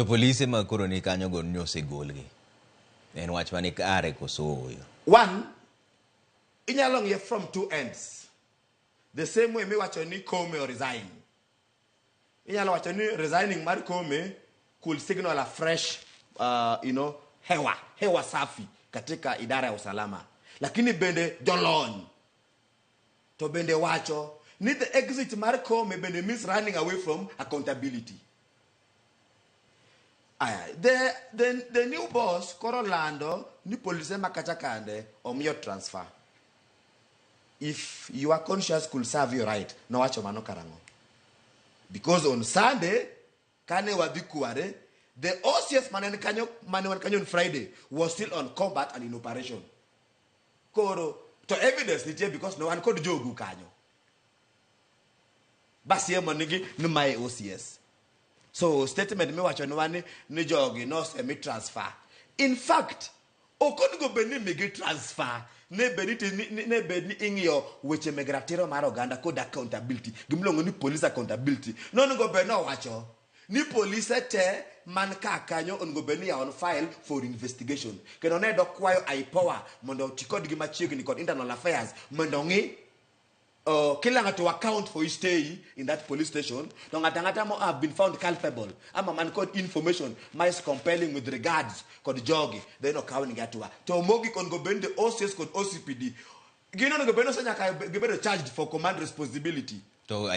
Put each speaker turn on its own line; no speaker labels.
To polise ma koro ni kanyo go ni osegolgi. En wach mani kare koso ooyo?
One, inyalo ng'iye from two ends. The same way miwacho ni Kome o resign. Inyalo wacho ni resigning mar Kome could signal a fresh hewa safi katika idara ya usalama. Lakini bende jolony to bende wacho ni the exit mar Kome bende means running away from accountability. Aya, the new boss koro lando ni polise ma kacha kande omiyo transfer. If your conscience could serve you right, nowacho mano karang'o? Because on Sunday, kane wadhi kware, the OCS mane en kanyo, mane wan kanyo on Friday was still on combat and in operation. Koro, to evidence nitie because no wan kod jogu kanyo. Basiemo nigi ni mae OCS. So statement miwacho nwa ni jogi nosemi transfer. In fact, ok onego bed ni migi transfer. Ne bed ni ne bed ni ing'iyo weche meg ratiro mar oganda kod accountability. Gimiluongo ni police accountability. Nonego bed ni owacho ni polise te man ka kanyo onego bed ni yawo on file for investigation. Kendo ne dok kwayo IPOA mondo oti kodgi machiegni kod internal affairs mondo ong'i kila ng'ato account for his stay in that police station. To ng'ato ang'ata mo have been found culpable ama man kod information ma is compelling with regards kod jogi, then okaw nigi hatua. To mogik onego bed ni the OCS kod OCPD gin onego bed ni osenyaka gibedo charged for command responsibility.
To